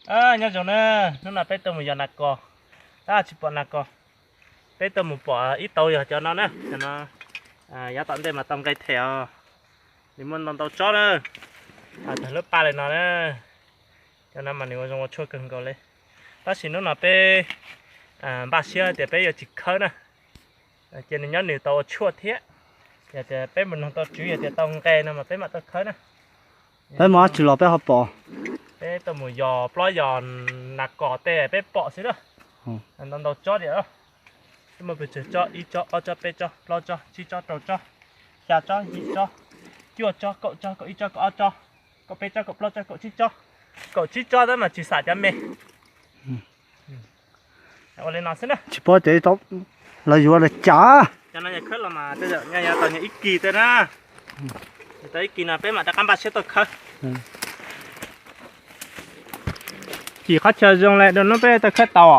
Nyob zoo na, hnub no peb tuaj mus yos nas kos, tab tsis pom nas kos. Peb tuaj mus pom ib tauv yog cov no na, cov no yav tom ntej mas tau nqe them os. Nws muaj ntau ntau tsob na, tag lub paj li no na. Cov no mas nws ua zoo ua tshuaj kawg nkaus li. Tab sis hnub no peb npaj siab tias peb yuav tsis khawb na, cia nws nyob nws tau ua tshuaj thiab. Yog tias peb mus noog tau tswv, yog tias tau nqe no mas peb mam tuaj khawb na. Peb mus dab tsi los peb ho pom? Peb tuaj mus yos plob yos nas kos tej peb pom xwb na. Ntau ntau tsob tiag. Peb muaj pes tsawg tsob? Ib tsob, ob tsob, peb tsob, plaub tsob, tsib tsob, rau tsob, xya tsob, yim tsob, cuaj tsob, kaum tsob, kaum ib tsob, kaum ob tsob, kaum peb tsob, kaum plaub tsob, kaum tsib tsob. Kaum tsib tsob tab mas tsis xam cov me. Ua li no xwb na. Tsis paub ces lawv yuav lawv cas. Cov no yog khawb los mas tej zaum nyob tau nyob ib kis tej na. Tau ib kis no peb mam rov qab npaj siab tuaj khawb. Chim qhov chaw zoo li dua hnub peb tuaj khawb tau.